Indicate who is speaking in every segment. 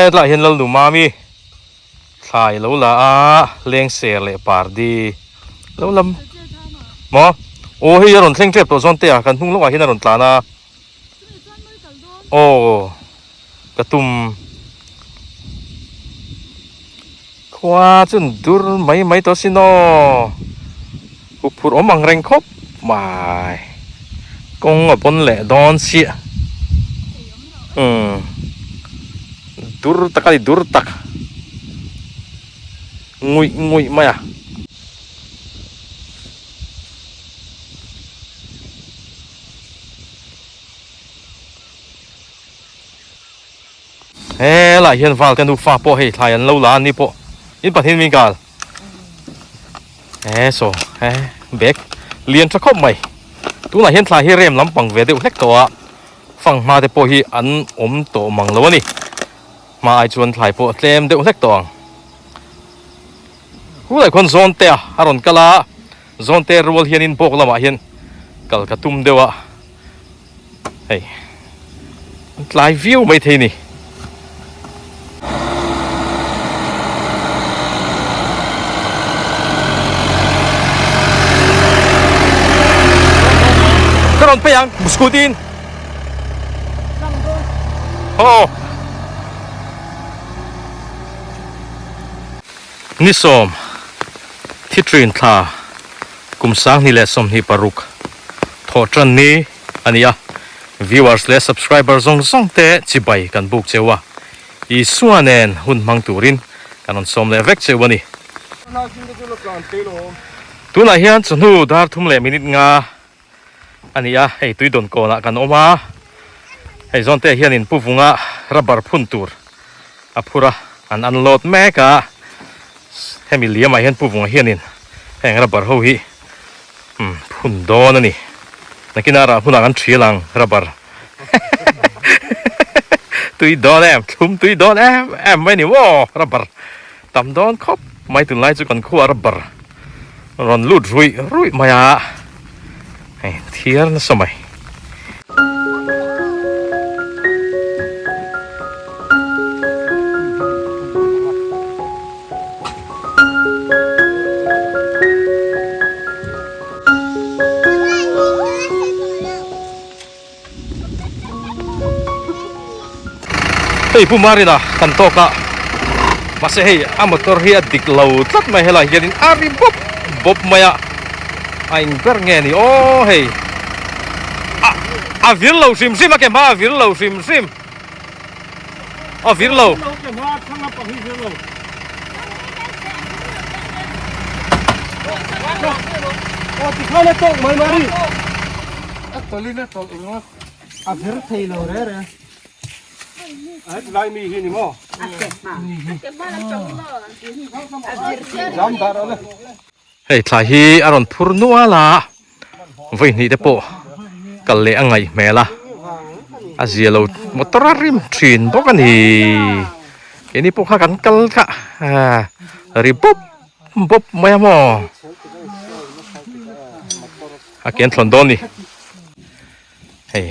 Speaker 1: Hetlaiah hian Lalnumami thlai lo la a, lengser leh pardi lo lam maw aw hei a rawn thleng tep tawh zawn te a kan hnung lawkah hian a rawn tlan a aw ka tum khua chu an dur mai mai tawh sin aw huphurh awm ang reng khawp mai kawng a pawn leh dawn chiah umm dur tak a ni dur tak nguih nguih mai a. Helaiah hian val ka nufa pawh hei thlai an lo la a ni pawh in pahnih min kal he saw he bag lian tha khawp mai tunah hian thlai hi rem lampang ve deuh hlek tawh a fanghma te pawh hi an awm tawh mang lo a ni hma ai chuan thlai pawh tlem deuh hlek tawh ang khulai khawn zawn te a a rawn kal a zawn te rual hianin bawk lamah hian kal ka tum deuh a. Hei an tlai viau mai thei ni. Ka rawn phei ang scooty in. Aw. Ni sawm thi trin thla kum 20 leh 26 thawh tan ni a ni a, viewers leh subscriber zawng zawng te chibai kan buk cheu a, Isua nen hun hmang turin kan rawn sawm leh vek cheu a ni. Tunah hian chawhnu dar thum leh minute nga a ni a, hei tui dawn kawnah kan awm a, hei zawn te hianin pu vunga rubber phun tur a phur a, an unload mek a, hemi liamah hian pu vunga hianin heng rubber ho hi Umm phun dawn a ni. Nakinah rah hunah kan thial ang rubber. Tui dawn em, thlum tui dawn em em mai ni maw rubber tam dawn khawp mai tunlai chu kan khuaa rubber rawn lut ruih ruih mai a hei thiar nasa mai. Hei Pu Marina kan tawk a mahse hei a motor hi a dik lo tlat mai helai hianin a ri bawp bawp mai a a eng ber nge ni aw hei a a vir lo hrim hrim a ke hma a vir lo hrim hrim. A vir lo. Hei thlai hi a rawn phur nual a, vawi hnih te pawh kal leh a ngaih hmel a, a zia lo motor a rim thin bawk a ni. Keini pawh kha kan kal kha ri bawp bawp mai a maw a ke an thlawn dawn a ni. Hei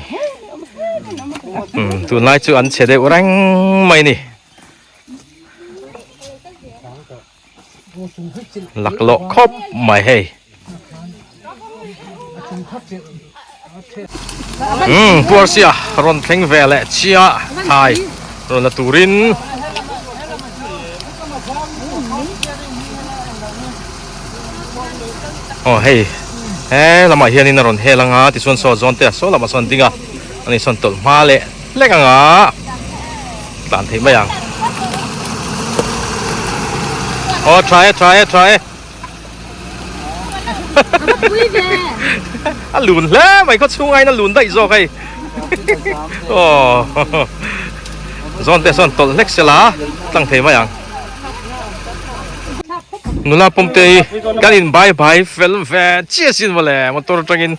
Speaker 1: tunlai chu an chhe deuh reng mai a ni. Laklawh khawp mai hei. Umm Puarsia rawn thleng ve leh chiah thlai rawn la turin. Aw hei he lamah hianin a rawn hel anga tichuan saw zawn te a saw lamah sawn ding a ani sawn tawlh hma leh hlek anga tlan theih mai ang aw tha e tha e tha e a lun hle mai khaw chhung aiin a lun daih zawk hei aw zawn te sawn tawlh hlek sela tlang thei mai ang nula pawm te hi kan in bai bai fel ve chiah sin mawle motor atangin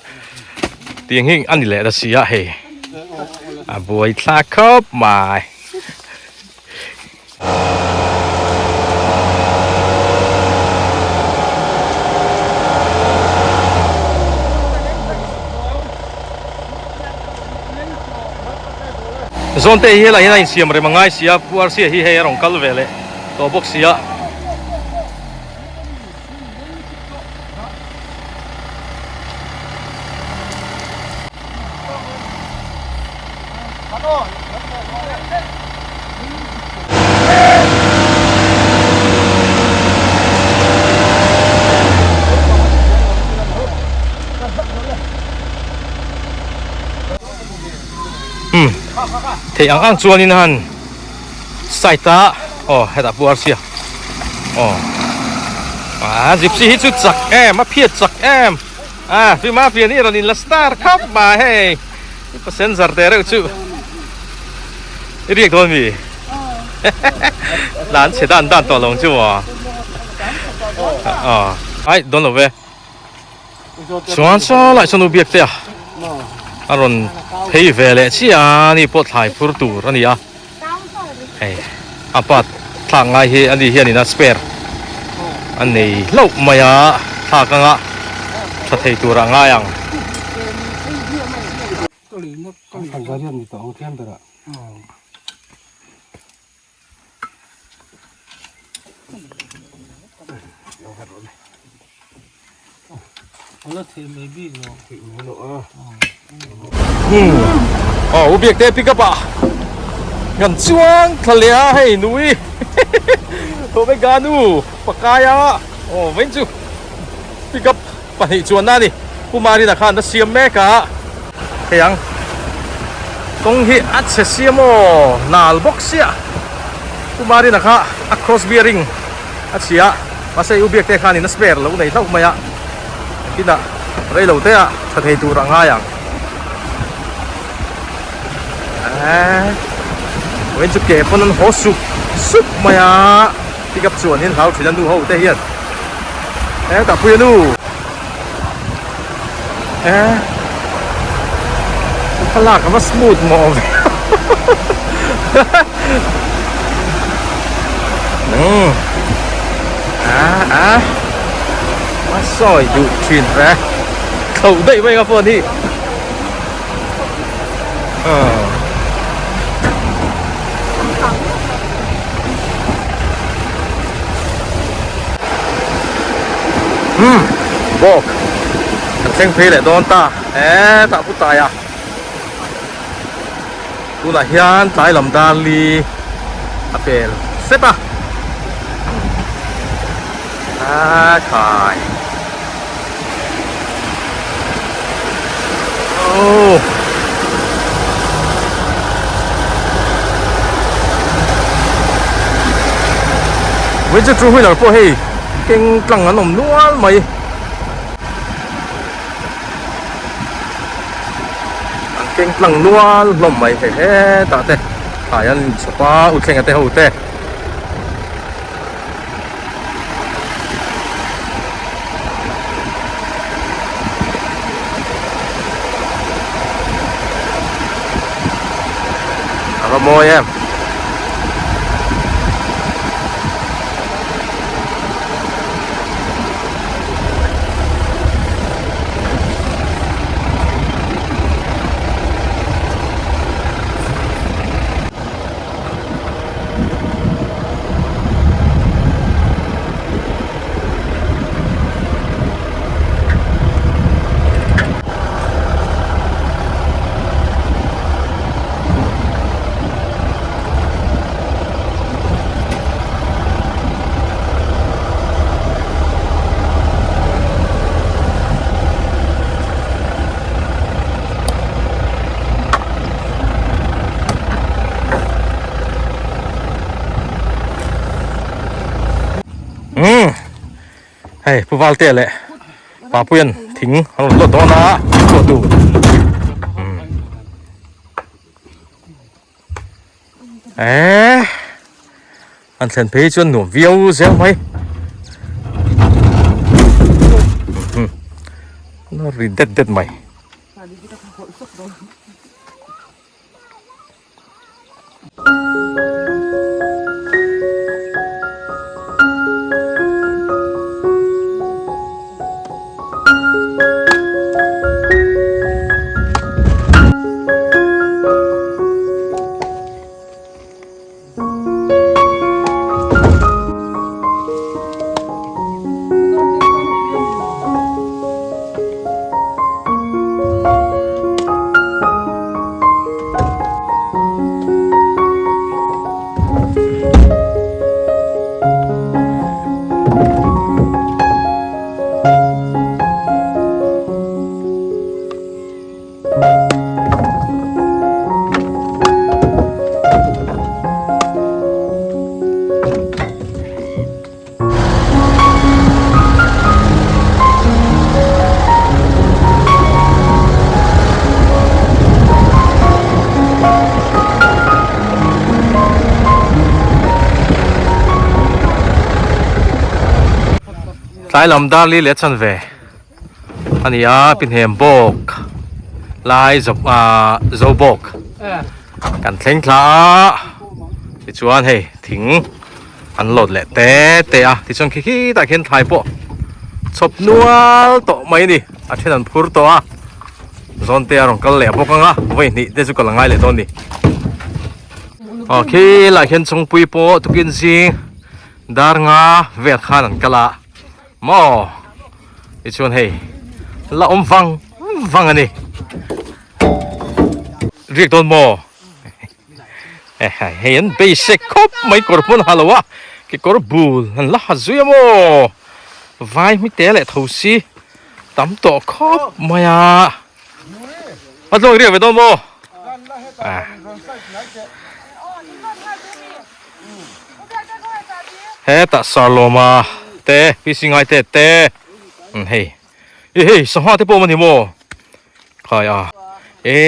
Speaker 1: tiang hi a ni leh ta si a hei. A buai thlak khawp mai. Zawnte hi helai hian a insiam rem a ngai si a, Pu Arsia hi hei a rawn kal ve leh tawh bawk si a. Umm theih ang ang chuanin a han side a aw hetah pawh arsia aw ah gypsy hi chu chak em a phiat chak em ah fima pian hi rawn inla star khap mai hei i passenger te reuh chu i riak dawn mi tlan chhe dan dan tawh lo ang chu maw aw ai dawn lo ve. Chuan saw lai sawn u biak te a a rawn phei ve leh chiah a ani pawh thlai phur tur a ni a hei a pa thlak ngai hi ani hianin a spare a nei hlauh mai a thlak anga tha thei tur ah ngai ang. Aw u biak te pick up ah kan chuang thla leh a hei nui tawh mai ga nu pakai a aw vawiin chu pick up pahnih chuanna a ni Pu Marina khan a siam mek a hei ang kawng hi a chhe siam aw nal bawk sia Pu Marina kha a cross bearing a chhia mahse u biak te khanin a spare lo nei hlauh mai a kinah reilo te ah tha thei tur a ngai ang eee vawiin chu ke pawn an haw sup sup mai a pick up chuan in hlau thin a nu ho te hian e tah pui a nu e thlalak a va smooth mawh ve umm a a a sawi duh thin ve thloh daih mai ang a phone hi aw. Umm bawk kan thleng phei leh dawn ta hetah pu taia tunah hian tlai lam dar li a pel sep a a khai oh. Vawiin chu two wheeler pawh hei keng tlang an awm nual mai an keng tlang nual hlawm mai hei hetah te thlai an inchhawp a u thlenga te ho te. A va mawi em. Umm hei pu Valte leh Papuian thing an rawn lawt dawn a chhuah tur umm eh an thlen phei chuan nuam viau zel mai umm ri det det mai. Tlai lam dar li leh chanve a ni a, Pinhem bawk lai ah zo bawk kan thleng thla a, tichuan hei thing an lawt leh te te a, tichuan khi khitah khian thlai pawh chhawp nual tawh mai a ni, a then an phur tawh a, zawn te a rawn kal leh bawk ang a, vawi hnih te chu ka la ngai leh dawn a ni. Aw khilaiah khian chawngpui pawh tukin zing dar nga vel khan an kal a maw tichuan hei la awm vang vang a ni riak dawn maw hei an beisek khawp mai kawr hmun ha lo a kekawr bul an la ha zui a maw vai hmite leh tho si tam tawh khawp mai a a tluang riak ve dawn maw Hetah Sarlawma te PC Ngaite te hei e hei sangha te pawh awm a ni maw khai a e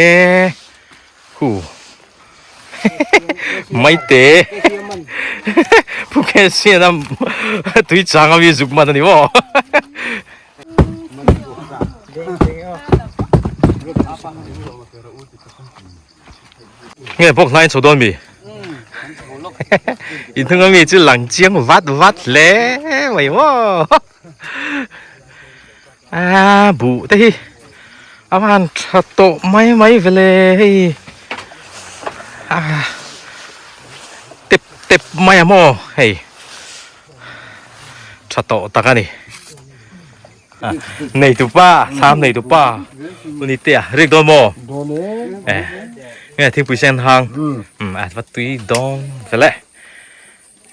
Speaker 1: hu maite Phuket sian a tui chang ami zuk man a ni maw. Nge bawk hnai chho dawn mi? In hnung ami chu lang chiang vat vat hle mai maw. A buh te hi a van tha tawh mai mai vele hei a tep tep mai a maw hei tha tawh tak a ni. Nei tu pa, thlam nei tu pa. Uni te a, rik dawn maw?
Speaker 2: Dawn e.
Speaker 1: Eh, nge thingpui sen hang. Um, a va tui dawn vele.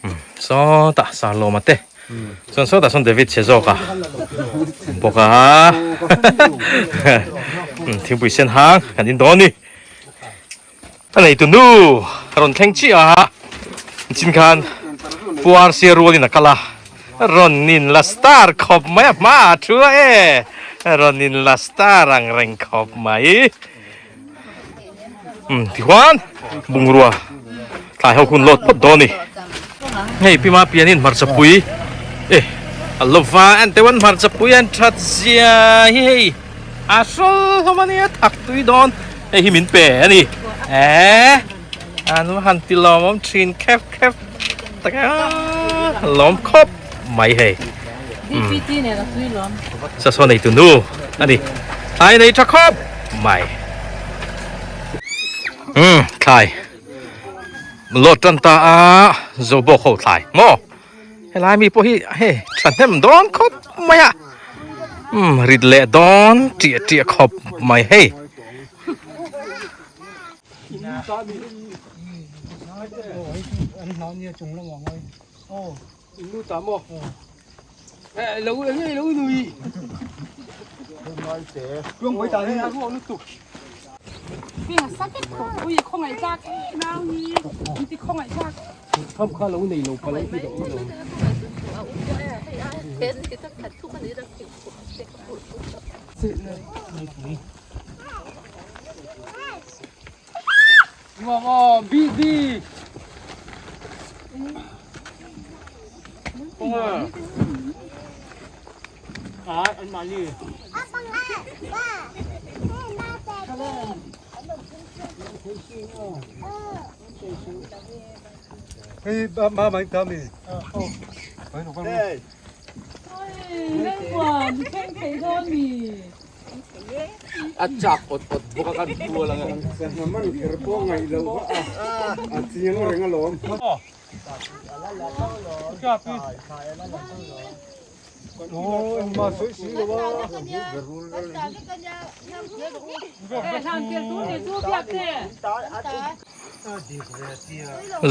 Speaker 1: Um, saw ta sar lawm a te. Chuan saw ta sawn David che zawk a. Bawk a. Um, thingpui sen hang kan in dawn ni. A neitu nu a rawn thleng chiah a, chin khan puar sia rualin a kal a, rawn in la star khawp mai a hma ah thu a e, rawn in la star ang reng khawp mai. Umm tichuan bungrua thlai ho hun lawt phawt dawn a ni. Hei Pi Mapianin hmarcha pui e a lova en teuh an hmarcha pui an that zia hi hei. A hrawl hlawm a nia thak tui dawn hei hi min pe a ni eh an va han ti lawmawm thin khep khep tak a lawm khawp mai hei sasaw nei tu nu a ni thlai nei tha khawp mai um thlai lawt tan ta a zo bawk ho thlai maw. Helai mi pawh hi hei thahnem dawn khawp mai a umm rit leh dawn tiah tiah khawp mai hei.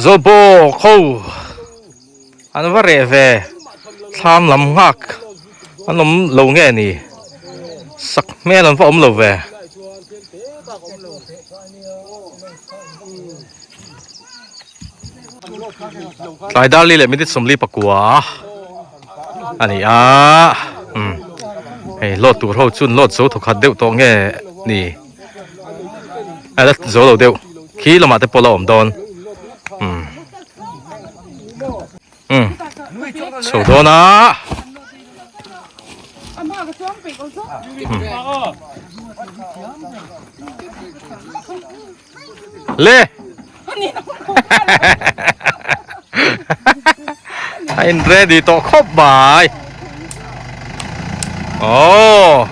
Speaker 1: Zawlbawk ho an va reh ve thlam lam nghak an awm lo nge ni sak hmel an va awm lo ve. Tlai darli leh minute 44 a ni a umm hei load tur ho chuan load zo thawkhat deuh tawh nge ni a la zo lo deuh khi lamah te pawh la awm dawn umm umm chho dawn a. Le! A in ready tawh khawp mai. Oh!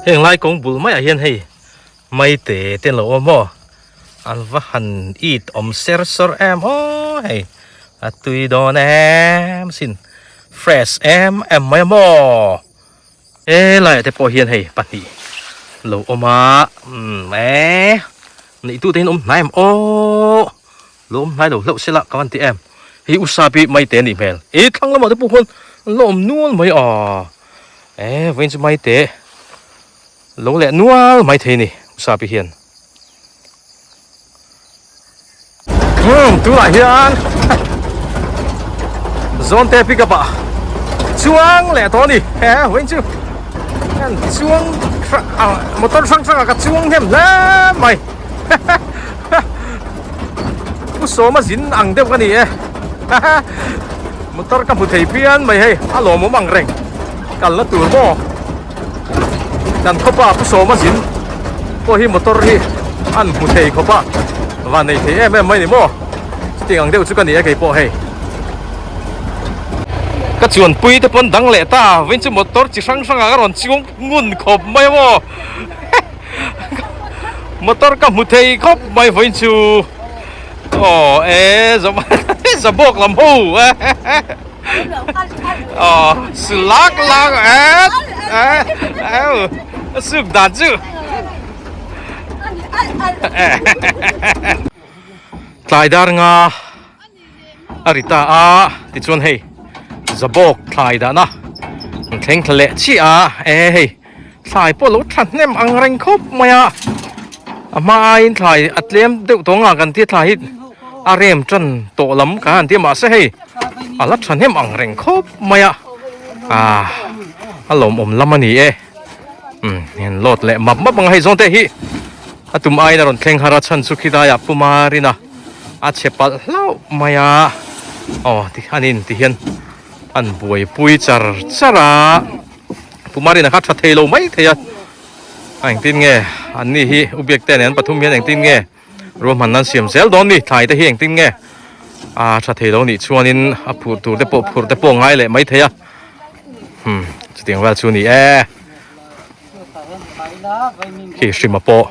Speaker 1: Heng lai kawng bul maiah hian hei maite te an lo awm aw an va han it awm ser sawr em aw hei a tui dawn em sin fresh em em mai a maw. He laiah te pawh hian hei pahnih lo awm a umm eee neih tute hian awm hnai em aww lo awm hnai lo hlauh sela ka van ti em hei u sapi maite a nih hmel ih thlang lamah te pawh khuan an la awm nual mai a eee vawiin chu maite lo leh nual mai thei a ni u sapi hian. Umm tunah hian Zawnte pick up ah chuang leh tawh a ni he vawiin chu hian chuang motor hrang hrang ah ka chuang hnem hle mai Pu Sawma zin ang deuh ka ni e motor ka hmu thei phian mai hei a lawmawm ang reng kalna tur maw. Kan khawpa Pu Sawma zin pawh hi motor hi an hmu thei khawp a, van nei thei em em mai ni maw? Chutiang ang deuh chu ka ni e kei pawh hei. Ka chuanpui te pawn dang leh ta, vawiin chu motor chi hrang hrangah ka rawn chuang ngun khawp mai a maw? Motor ka hmu thei khawp mai vawiin chu aw e zabawk lam ho. Aw su lak lak et e suk dan chu tlai dar nga a ri ta a tichuan hei zabawk thlai dahna an thleng thla leh chiah a e hei thlai pawh lo thahnem ang reng khawp mai a a hma aiin thlai a tlem deuh tawng a kan tia thlai hi a rem tan tawh lam kan han tia mahse hei a la thahnem ang reng khawp mai a ah a lawmawm lam a ni e umm hian load leh map map ang a hei zawng te hi a tum aiin a rawn thleng har a chhan chu khilaiah puma rin a a chhe palh hlauh mai a aw tikhanin tihian an buaipui char char a. Pu Marina kha tha thei lo mai thei a, a engtin nge an ni hi U Biakte nen an pathum hian engtin nge ruahman an siam zel dawn ni, thlai te hi engtin nge a tha thei lo nih chuanin a phurh tur te pawh phurh te pawh ngai leh mai thei a, hmm chutiang vel chu a ni e. Khi hrima pawh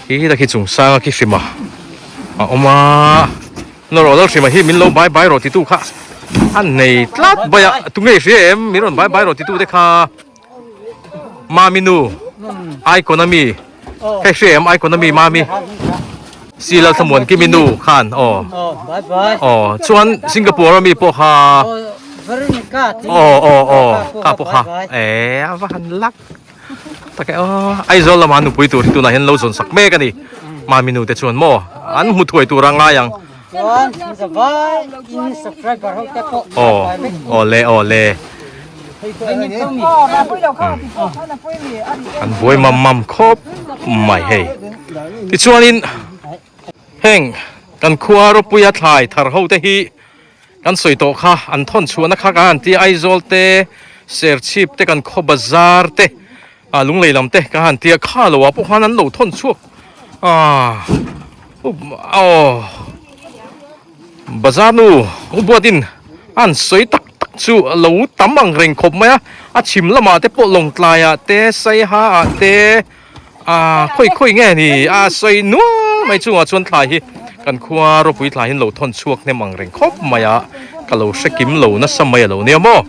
Speaker 1: Khi ta khi chung sanga khi hrima a awm a nawr aw hrima hi min lo bai bai rawh titu kha a nei tlat mai a tunge i hria em min rawn bai bai rawh titu te kha mami nu icon ami hei hria em icon ami mami si lalthlamuan kimi nu khan aw aw chuan singapore ami pawh kha aw aw aw kha pawh kha e a va han lak. Tak e aw Aizawl lama nupui tur hi tunah hian lo zawn sak mek a ni. Mami nu te chuan maw an hmu thuai tur a ngai ang.
Speaker 2: Chuan zavai in subscriber ho te pawh
Speaker 1: Aw awle awle. An buai mam mam khawp mai hei. Tichuanin heng kan khua Ropuia thlai thar ho te hi kan sawi tawh kha an thawn chhuahna kha kan han tia Aizawl te Serchhip te kan khaw bazar te ah Lunglei lam te kan han tia kha lo ah pawh khan an lo thawn chhuak ah aw Bazar nu u buatin a han sawi tak tak chu a lo tam ang reng khawp mai a, a chhim lamah te pawh Lawngtlai ah te Saiha ah te ah khawi khawi nge ni a sawi nual mai chungah chuan thlai hi kan khua ropui thlai hi an lo thawn chhuak hnem ang reng khawp mai a, ka lo hre kim lo nasa mai a lo nia maw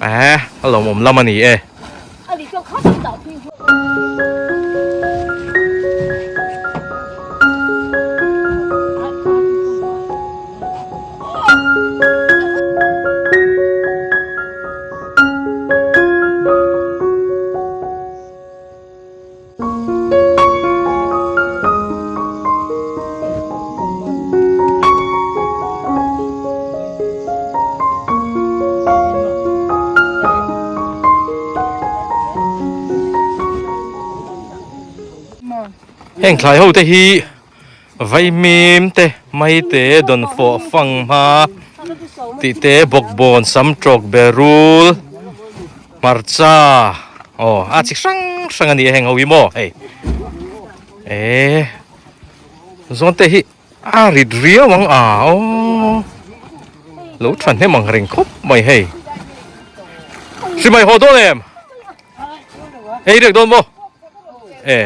Speaker 1: eh a lawmawm lam a ni e. Heng thlai ho te hi vaimim te maite dawnfawh fanghma tih te bawkbawn sam tawk berul hmarcha aw a chi hrang hrang a ni a heng ho hi maw hei eh zawn te hi A rit riau ang a aw lo tha hnem ang reng khawp mai hei hrimai haw dawn em ei riak dawn maw e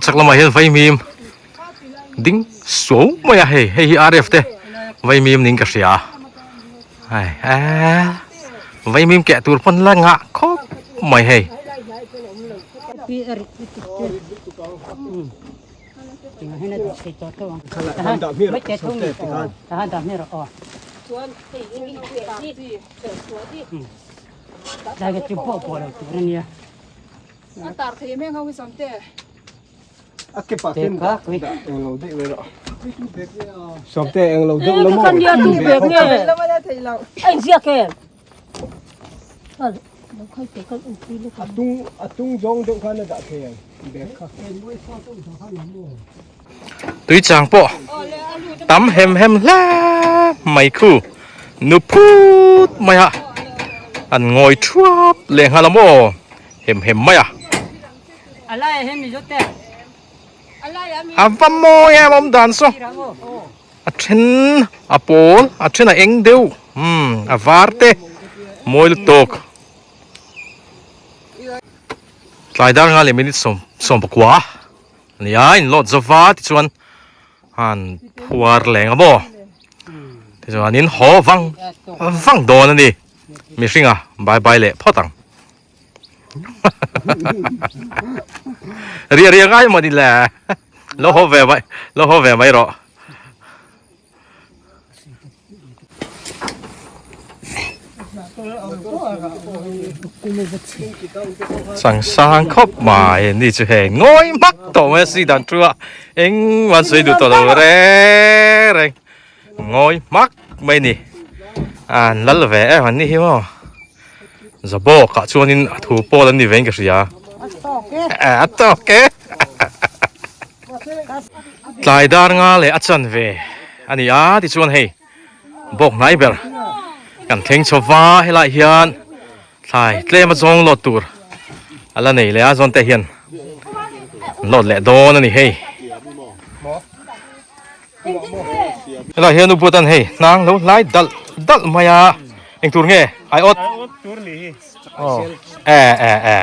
Speaker 1: Chak lamah hian vaimim ding suau mai a hei hei hi RF te vaimim niin ka hria a hei eee vaimim keh tur pawn la ngah khawp mai hei.
Speaker 3: A tar thei em em ho hi sawm te.
Speaker 4: A ke pah khin dah eng lo daih mai rawh. Sawm te eng lo deuh la maw?
Speaker 5: Kan nia tu bek nge.
Speaker 3: A
Speaker 5: in ziak em?
Speaker 4: A tung a tung zawng deuh khan a dah thei ang bek kha.
Speaker 1: Tui chang pawh tam hem hem hle mai khu nu phut mai a an ngawi thuap leh nghal a maw hem hem mai a. A va mawi em awm dan saw a then a pawl a then a eng deuh umm a var te mawi lutuk. Tlai dar nga leh minute sawm sawm pakua. Nia in load zo va tichuan han phuar leng a maw tichuanin haw vang vang dawn a ni mihringa bye bye leh phawt ang ria ria ngai maw ni le lo haw ve mai lo haw ve mai rawh. Changsang khawp mai ni chu hei ngawi hmak tawh mai a si dan thu a engmah an sawi duh tawh lo reng reng ngawi hmak mai ni an lal ve em an ni hi maw zabawk ah chuanin a thu pawl an ni ve in ka hria a tawk e. Tlai dar nga leh a chan ve a ni a tichuan hei bawk hnai ber kan thleng chho va helai hian thlai tlem a zawng lawt tur a la nei leh a zawn te hian lawt leh dawn a ni hei helai hian u buat an hei hnang lo hlai dalh dalh mai a eng tur nge aiawt. E e e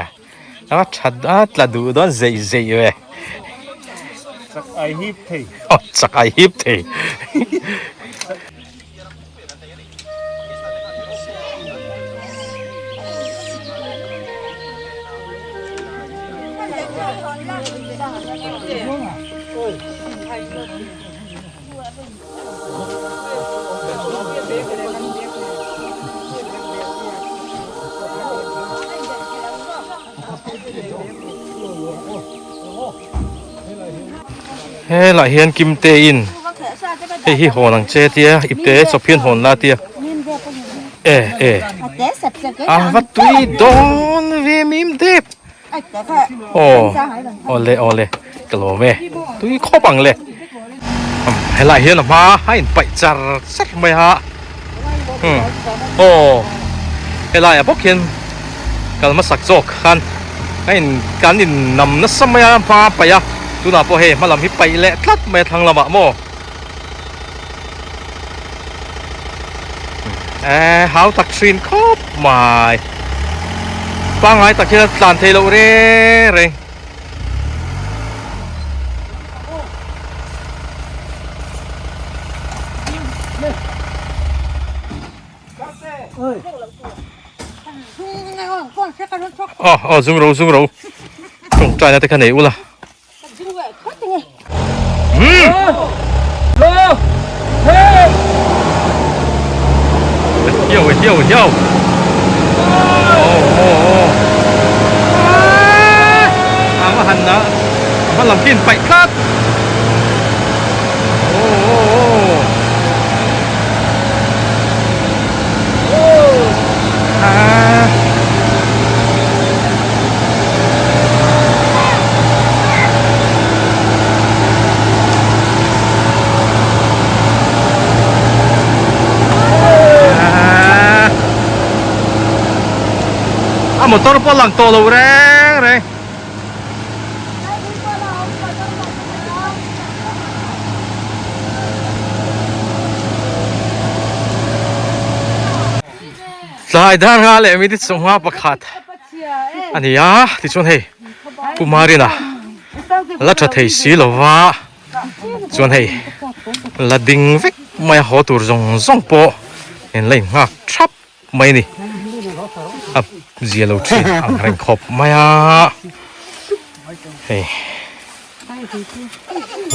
Speaker 1: a tha a tla duh dawn zeih zeih ve.
Speaker 4: Chak ai hip thei.
Speaker 1: Aw chak ai hip thei. Helai hian Kimte in hei hi hawn ang che tia ipte chawp hian hawn la tia e e a va tui dawn ve mim dep Aw awle awle ka lawm e tui khawp ang le helai hian a hma a in paih char char mai a umm aw helai ah bawk hian kal hmasak zawk khan a in kan in nam nasa mai a hma a paih a tunah pawh hei hma lam hi paih leh tlat mai a thlang lamah maw eh hau tak thin khawp mai pangngai tak hian a tlan thei loh reng reng. Aw aw zung ro zung ro tawngtaina te kha nei ula. Hiau hiau hiau. Oh oh oh. A va han a va lam khi in paih tlat. Oh oh oh. Ah. A motor pawh lang tawh lo reng reng. Tlai dar nga leh minute sawmnga pakhat a ni a tichuan hei Kumarina la tha thei si lova chuan hei la ding vek mai a haw tur zawng zawng pawh in la innghak thap mai a ni a zia lo thin ang reng khawp mai a hei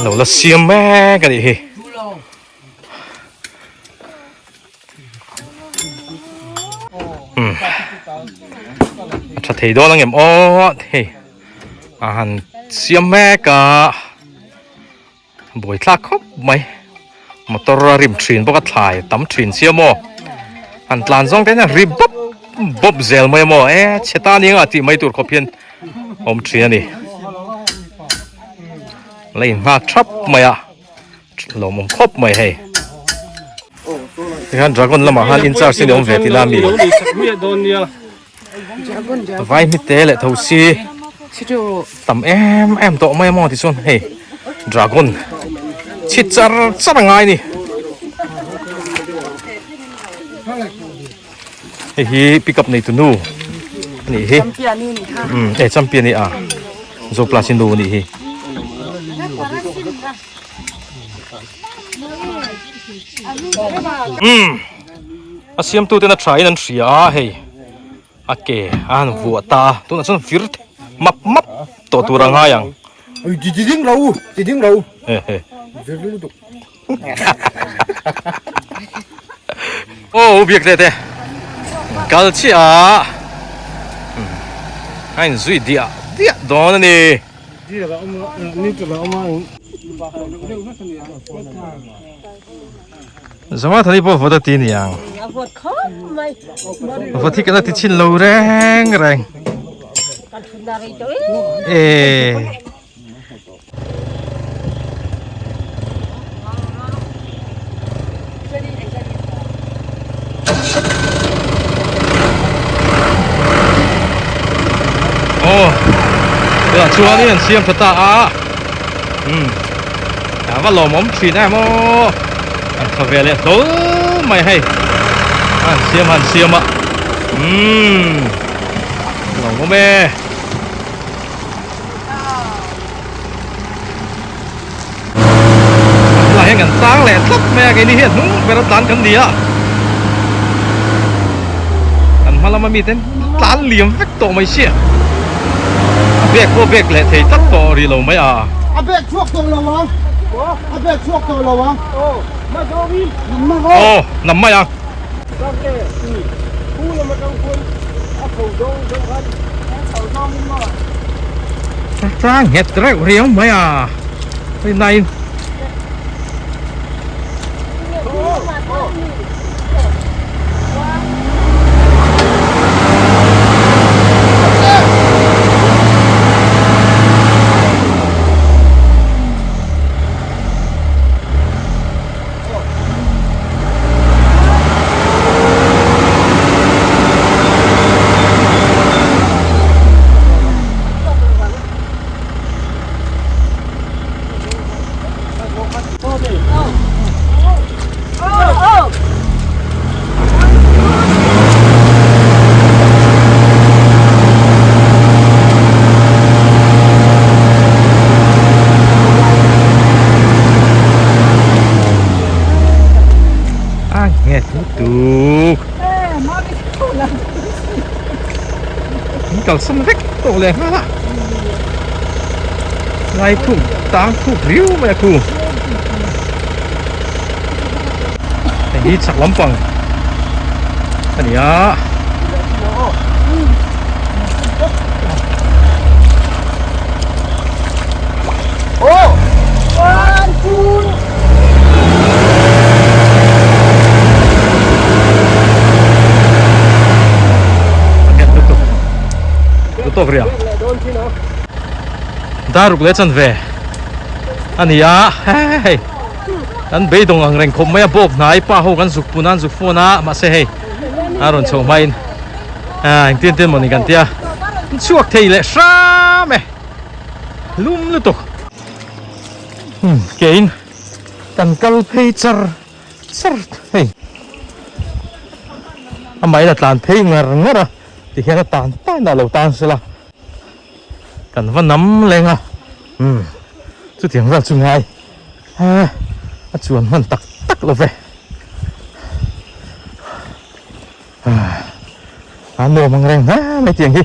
Speaker 1: lo la siam mek a nih hi. A tha thei dawn angem aw hei a han siam mek a buai thlak khawp mai motor a rim thin bawk a thlai a tam thin sia maw han tlan zawng te hian a ri bawp bawp zel mai a maw e chhe ta nia tih mai tur khawp hian a awm thin a ni la inghak thap mai a. Lawmawm khawp mai hei. Tikhan dragon lamah khan in charge hi ni awm ve tih la mi. Vai hmi te leh tho si tam em em tawh mai a maw tichuan hei dragon chhit char char a ngai ni. Hei hi pick up nei tu nu a nih hi umm eh champion a ni a Zoplus-i nu a nih hi. Umm a siamtu ten a tha in an hria a hei a ke a han vuah ta a tunah chuan vir map map tawh tur a ngai ang. Aw biak te te kal chiah a in zui diah diah dawn a ni. Zama thani pawh vawt a ti niang vawt hi kan la ti chhin lo reng reng e. Aw tunah chuanin an siam tha ta a umm a va lawmawm thin em aw an tha ve leh hlawl mai hei an siam han siam a umm. Lawmawm e. Tunah hian kan tang leh tlat mai a, keini hian hnung ber a tlan kan ni a. Kan hma lama mite tlan liam vek tawh mai sia. A bag pawh bag leh thei tlat tawh rih lo mai a.
Speaker 4: A bag chhuak tawh lo ang. A bag chhuak tawh lo ang.
Speaker 1: Aw, nam mai ang. Tlang nghet reuh riau mai a hei nai A nghet lutuk. An kalsan vek tawh leh nghal a. Lai thuk tang thuk riau mai a khu. Hei hi chak lampang a ni a. Tawk riang daruk leh chan ve a ni a hei kan beidawng ang reng khawp mai a bawk hnai pa ho kan zuk pun a an zuk phone a mahse hei a rawn chhoh hmain engtin tin mawni kan tia chhuak thei leh hram e lum lutuk keiin kan kal phei char char hei amah in a tlan phei ngar ngar a tihian a tan tan a lo tan sela kan va nam leng a umm chutiang vel chu ngai a chuan hman tak tak lo ve a nuam ang reng hle mai tiang hi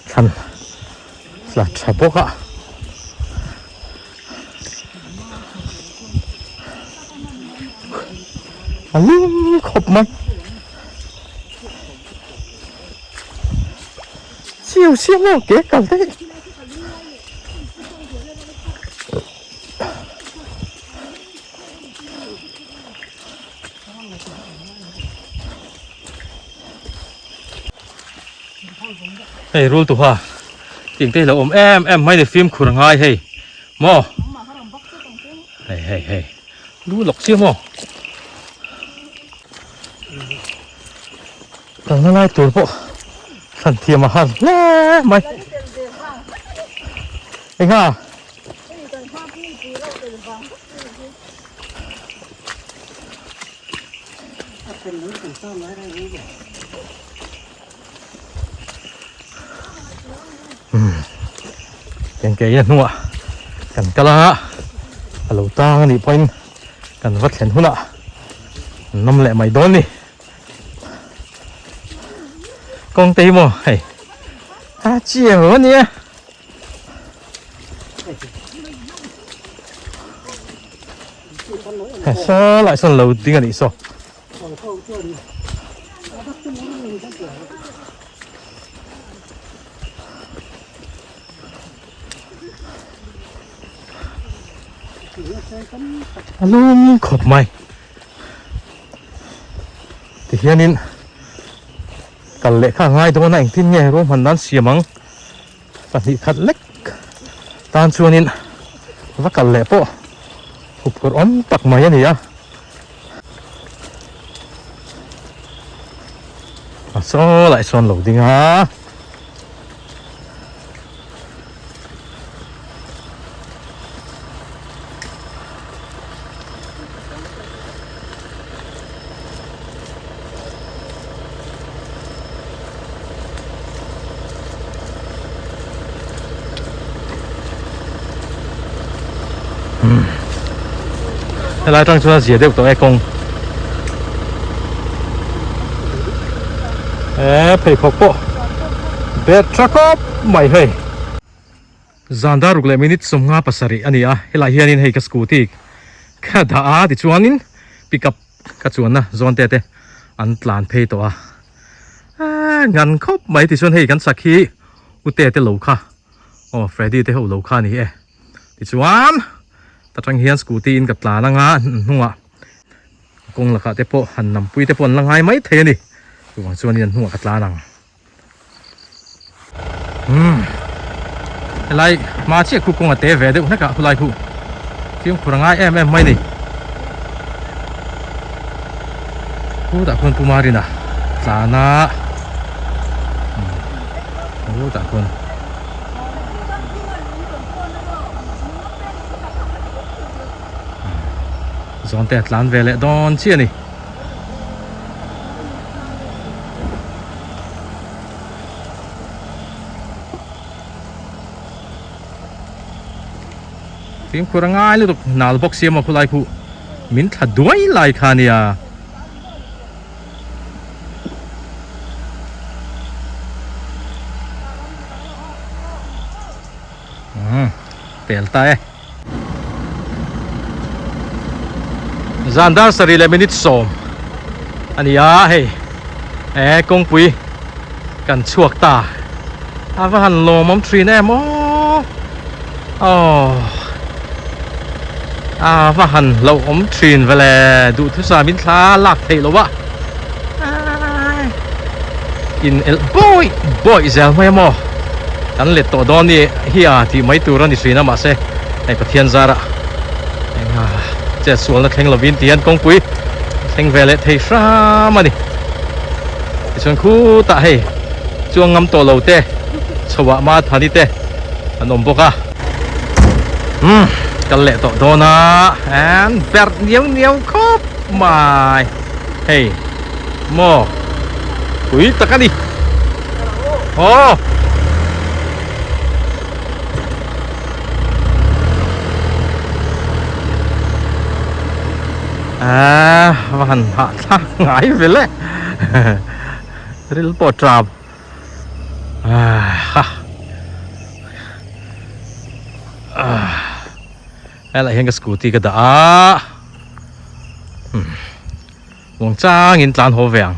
Speaker 1: thlan tla tha bawk a. A lum khawp mai. Chiu siam lo ke kal daih. Hei rul tuha ting te hi lo awm em em mai ni fimkhur ngai hei maw hei hei hei lu lawk chiah maw kalna lai tur pawh thlan thiam a har hle mai enga. Eng ke in a hnungah kan kal a a lo tang a nih pawhin kan va thlen hunah an nawm leh mai dawn ni kawng te hi maw hei a chiang a nia. Saw lai sawn lo ding a nih saw. A lum khawp mai. Tihianin kal leh kha a ngai dawn a engtin nge ruahman nan siam ang. Pahnih khat lek tan chuanin va kal leh pawh huphurh awm tak mai a ni a. A saw lai sawn lo ding a. Helai atang chuan a zia deuh tawh e kawng. Eee pheikhawk pawh bet tha khawp mai hei. Zan dar ruk leh minute 57 a ni a, helai hianin hei ka scooty ka dah a tichuanin pickup ka chuanna zawn te te an tlan phei tawh a. Eee ngan khawp mai tichuan hei kan sak hi u te te lo kha aw Freddy te ho lo kha a ni e. Tichuan ta tang hian scooty in ka tlan anga hnungah kawng lakah te pawh han nampui te pawh an la ngai mai thei a ni chuvang chuanin an hnungah ka tlan ang umm helai hma chiah khu kawng a te ve deuh hlek a khulai khu fimkhur a ngai em em mai a ni khutah khuan Pu Marina tlan a khutah khuan. Zawn te a tlan ve leh dawn chiah a ni. Fimkhur a ngai lutuk nal bawk sia maw khulai khu min thla duai lai kha a nia. Umm pel ta e. Zan dar sarih leh minute sawm a ni a hei eh kawngpui kan chhuak ta a va han lawmawm thin em aw aw a va han hlauhawm thin vele duhthusam in thla lak theih loh a in elh bawih bawih zel mai a maw kan let tawh dawn ni hi a tih mai tur a ni thin a mahse hei Pathian zarah engah chet sualna thleng lovin ti hian kawngpui thleng ve leh thei hram a ni tichuan khutah hei chuang ngam tawh lo te chhoah ma thani te an awm bawk a umm kal leh tawh dawn a and berh niau niau khawp mai. Hei maw pui tak a ni aw ah va han hah thlak ngai ve le ril pawh tap ah ha ah helai hian ka scooty ka dah a. Umm muang changin tlan haw ve ang.